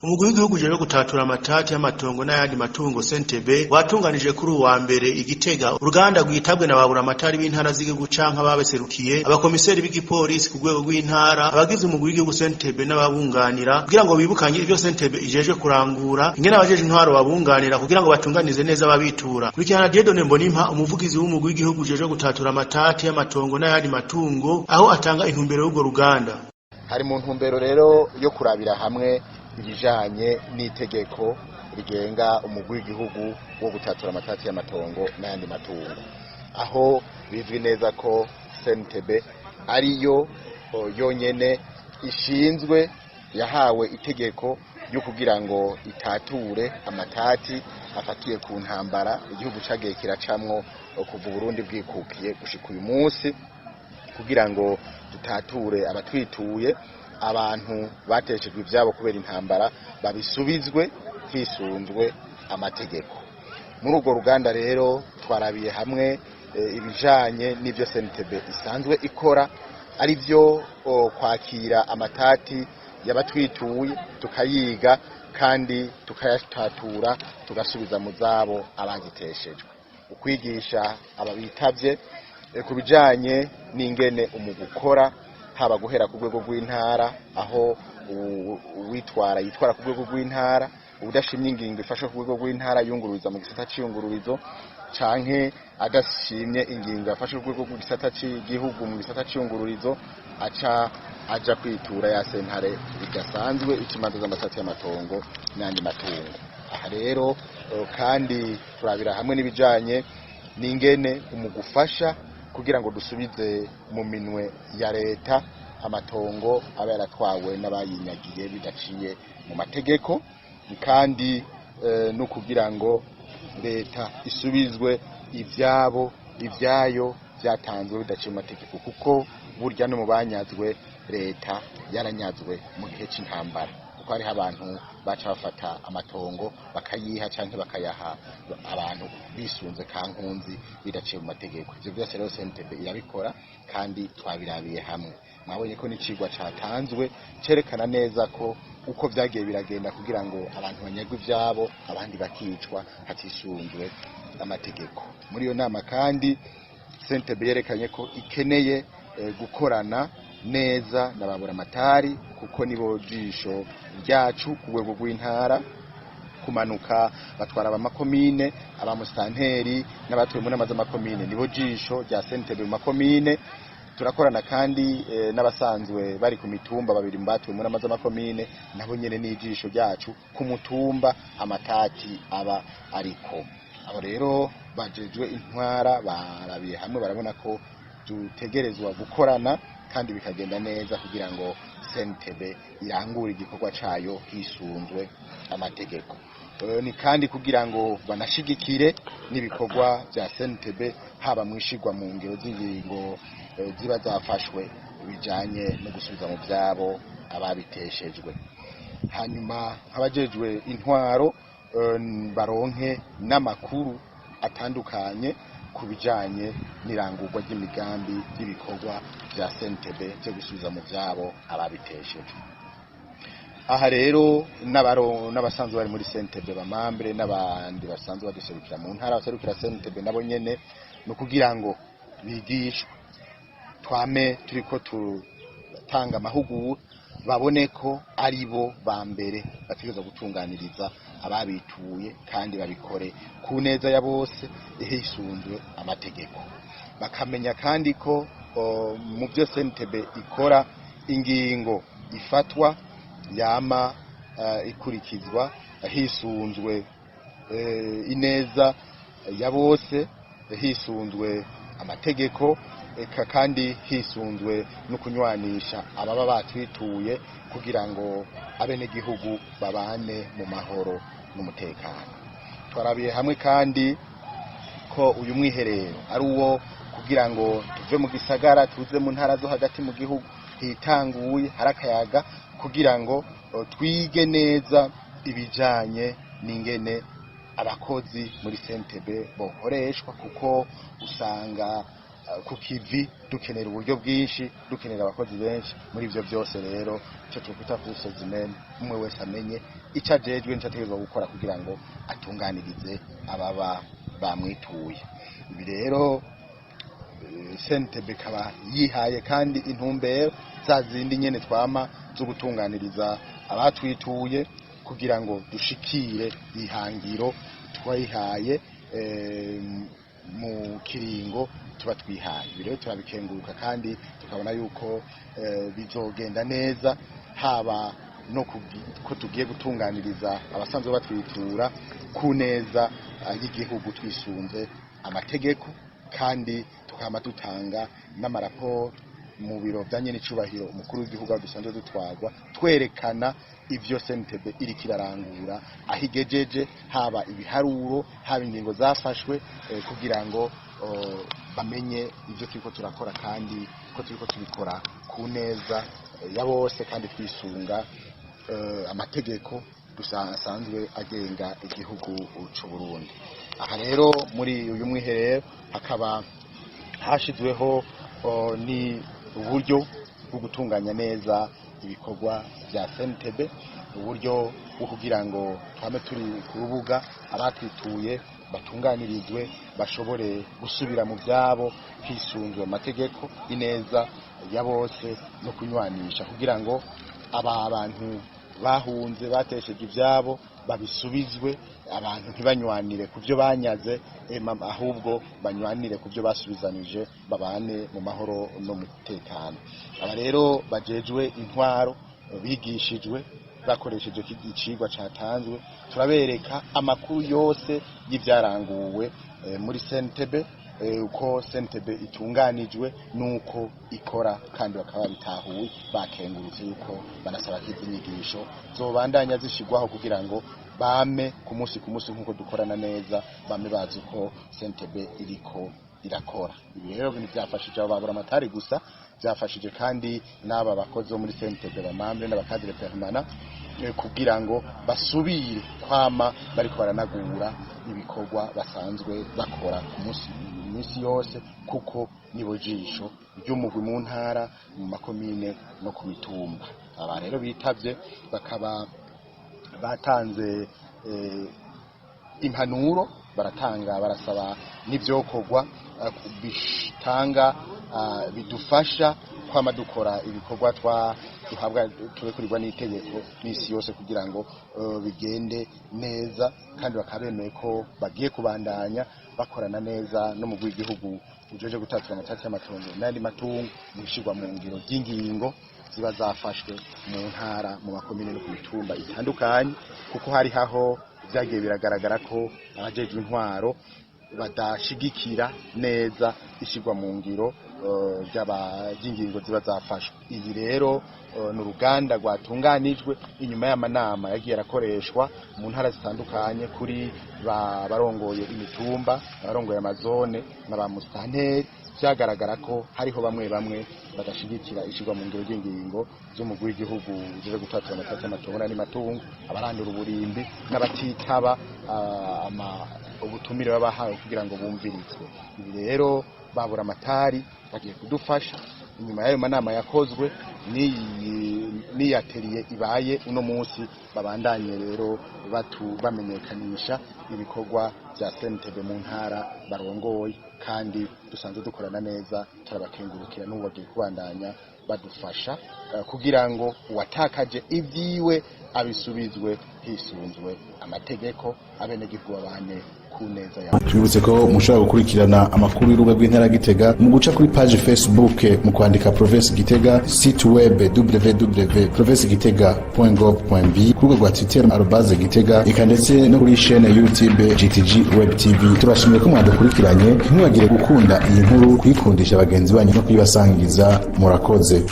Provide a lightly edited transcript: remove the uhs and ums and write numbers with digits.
Umugwi w'igihugu ujejwe gutatura amatati y'amatongo n'ayandi matungo CNTB watunganije kuri uwa mbere igitega uruganda rwitabwe na baburamatari b'intara z'igihugu canke ababeserukiye, abakomiseri b'igipolisi ku rwego rw'intara, abagize umugwi w'igihugu CNTB n'ababunganira, kugira ngo bibukanye ivyo CNTB ijejwe kurangura, ingene abajeje intwaro babunganira kugira ngo batunganize neza ababitura. Kurikirana Dieudonne Mbonimpa, umuvugizi w'umugwi w'igihugu ujejwe gutatura amatati y'amatongo n'ayandi matungo, aho atanga intumbero y'urwo ruganda. Hari mu ntumbero rero yo kurabira hamwe ibijanye n'itegeko rigenga umugwi w'igihugu wo gutatura amatati y'amatongo n'ayandi matungo, aho bizwi neza ko CNTB ariyo yonyene ishinzwe, yahawe itegeko ryo kugira ngo itature amatati afatiye ku ntambara igihugu cagiye kiracamwo kuva Burundi bwikukiye gushika uyu munsi, kugira ngo dutature abatwituye, abantu bateshejwe ivyabo kubera intambara babisubizwe hisunzwe amategeko. Muri urwo ruganda rero twarabiye hamwe ibijanye n'ivyo CNTB isanzwe ikora, ari byo kwakira amatati y'abatwituye, tukayiga kandi tukayatatura, tugasubiza mu zabo abagiteshejwe, ukwigisha ababitavye ku bijanye n'ingene umugukora, haba guhera ku rwego rw'intara, aho uwitwara yitwara ku rwego rw'intara, udashimye ingingo ifasha ku rwego rw'intara yungururiza mu gisata c'iyungururizo, canke adashimye ingingo yafashe ku rwego rw'igisata c'igihugu mu gisata c'iyungururizo, aca aja kwitura ya sentare idasanzwe ica imanza z'amatati y'amatongo n'ayandi matungo. Aha rero kandi turabira hamwe n'ibijanye n'ingene umugufasha kugira ngo dusubize mu minwe ya leta amatongo aba yaratwawe n'abayinyagiye bidaciye mu mategeko, kandi no kugira ngo leta isubizwe ivyabo, ivyayo vyatanzwe bidaciye mu mategeko, kuko burya no mu banyazwe leta yaranyazwe mu gihe c'intambara, kuko hariho abantu baca bafata amatongo bakayiha canke bakayaha abantu bisunze kankunzi bidaciye mu mategeko. Ivyo byose rero CNTB irabikora kandi twabirabiye hamwe. Mwabonye ko n'icigwa catanzwe cerekana neza ko uko vyagiye biragenda kugira ngo abantu banyagwe ivyabo, abandi bakicwa hatisunzwe amategeko. Muri iyo nama kandi CNTB yerekanye ko ikeneye gukorana neza na baburamatari, kuko nibo jisho ryacu ku rwego rw'intara, kumanuka batwara abamakomine, abamusitanteri n'abatuye mu nama z'amakomine, nibo jisho rya CNTB mu makomine. Turakorana kandi n'abasanzwe bari ku mitumba, babiri mu batuye mu nama z'amakomine, nabo nyene n'ijisho ryacu ku mutumba amatati aba ariko. Abo rero bajejwe intwara barabiye hamwe, barabona ko dutegerezwa gukorana kandi bikagenda neza kugira ngo CNTB irangure igikorwa cayo hisunzwe amategeko. Ni kandi kugira ngo banashigikire n'ibikorwa vya CNTB, haba mwishigwa mu ngero z'ingingo ziba zafashwe bijanye no gusubiza mu vyabo ababiteshejwe. Hanyuma abajejwe intwaro baronke n'amakuru atandukanye ku bijanye n'irangurwa ry'imigambi y'ibikorwa vya CNTB vyo gusubiza mu vyabo ababiteshejwe. Aha rero n'abasanzwe bari muri CNTB, bamambre n'abandi basanzwe baduserukira mu ntara, baserukira CNTB, nabo nyene no kugira ngo bigishwe, twame turiko tutanga amahugurwa, babone ko ari bo ba mbere bategerezwa gutunganiriza ababituye kandi babikore ku neza ya bose hisunzwe amategeko. Bakamenya kandi ko mu byo CNTB ikora, ingingo ifatwa yama ikurikizwa hisunzwe ineza ya bose, hisunzwe amategeko, eka kandi hisunzwe no kunywanisha ababa batwituye kugira ngo abenegihugu babane mu mahoro n'umutekano. Twarabiye hamwe kandi ko uyu mwiherero ari uwo kugira ngo tuve mu gisagara tuze mu ntara zo hagati mu gihugu hitanguye hari akayaga, kugira ngo twige neza ibijanye n'ingene abakozi muri CNTB bokoreshwa, kuko usanga ku kivi, dukenera uburyo bwinshi, dukenera abakozi benshi. Muri ivyo byose rero, icyo twokwita ressources humaines, umwe wese amenye icyo ajejwe n'ico ategerezwa gukora kugira ngo atunganirize ababa bamwituye. Ibi rero CNTB ikaba yihaye kandi intumbero za zindi nyene twama zo gutunganiriza abatwituye kugira ngo dushikire ihangiro twayihaye mu kiringo tuba twihaye. Ibi rero turabikenguruka kandi tukabona yuko bizogenda neza, haba no ko tugiye gutunganiriza abasanzwe batwitura ku neza y'igihugu twisunze amategeko, kandi tukaba dutanga n'amaraporo mu biro bya nyenicubahiro umukuru w'igihugu aho dusanzwe dutwarwa, twerekana ivyo CNTB iriko irarangura, aho igejeje, haba ibiharuro, haba ingingo zafashwe, kugira ngo bamenye ivyo turiko turakora kandi ko turiko tubikora ku neza ya bose kandi twisunga amategeko asanzwe agenga igihugu c'u Burundi. Aha rero muri uyu mwiherero hakaba hashizweho ni uburyo bwo gutunganya neza ibikorwa bya CNTB, uburyo bwo kugira ngo twame turi ku rubuga, abatwituye batunganirizwe, bashobore gusubira mu byabo hisunzwe amategeko, ineza ya bose no kunywanisha, kugira ngo aba bantu bahunze batesheje ibyabo babisubizwe, abantu ntibanywanire ku byo banyaze, ahubwo banywanire ku byo basubizanije, babane mu mahoro no mu mutekano. Aba rero bajejwe intwaro bigishijwe bakoresheje icigwa catanzwe, turabereka amakuru yose y'ivyaranguwe muri CNTB, uko CNTB itunganijwe nuko ikora, kandi bakaba babitahuye, bakengurutse yuko banasaba ko izi nyigisho zobandanya zishigwaho kugira ngo bame ku munsi ku munsi nk'uko dukorana neza, bame bazi ko CNTB iriko irakora. Ibi rero ntivyafashije abo babura amatari gusa, byafashije kandi n'aba bakozi bo muri CNTB, ba membres n'aba cadres permanents, kugira ngo basubire kwama bariko baranagura ibikorwa basanzwe bakora ku munsi iminsi yose, kuko nibo jisho ry'umugwi mu ntara, mu makomine no ku mitumba. Aba rero bitavye bakaba batanze impanuro, baratanga, barasaba n'ivyokorwa bitanga bidufasha kwama dukora ibikorwa twa duhabwa turekurirwa n'itegeko misi yose kugira ngo bigende neza, kandi bakaba bemeye ko bagiye kubandanya bakorana neza no mu rw'igihugu ujeje gutatura amatati y'amatongo n'ayandi matungo mu ishirwa mu ngiro ry'ingingo ziba zafashwe mu ntara, mu makomine no ku mitumba itandukanye, kuko hari haho vyagiye biragaragara ko abajejwe intwaro badashigikira neza ishirwa mu ngiro ry'ingingo ziba zafashwe. Iyi rero ni uruganda rwatunganijwe inyuma y'amanama yagiye arakoreshwa mu ntara zitandukanye kuri barongoye imitumba, abarongoye amazone na ba musitanteri. Vyagaragara ko hariho bamwe bamwe badashigikira ishirwa mu ngiro ry'ingingo z'umugwi w'igihugu uje gutatura amatati y'amatongo n'andi matungo, abarandura uburimbi n'abatitaba ubutumire babahawe kugira ngo bumvirizwe. Ibi rero babura amatari bagiye kudufasha inyuma y'ayo manama yakozwe n'iyi atelier ibaye uno munsi, babandanye rero bamenyekanisha ibikorwa bya CNTB mu ntara barongoye, kandi dusanzwe dukorana neza, turabakengurukira n'ubu bagiye kubandanya badufasha kugira ngo uwatakaje ibyiwe abisubizwe hisunzwe amategeko, abenegihugu babane ku neza yawe. Tubibutse ko mushobora gukurikirana amakuru y'urubuga rw'intara ya Gitega mu guca kuri page Facebook mu kwandika Province Gitega, site web www.provincegitega.gov.b, ku rubuga rwa Twitter @Gitega, eka ndetse no kuri chaîne YouTube GTG Web TV. Turashimiye ko mwadukurikiranye. Ntimwibagire gukunda iyi nkuru, kuyikundisha bagenzi banyu no kuyibasangiza. Murakoze.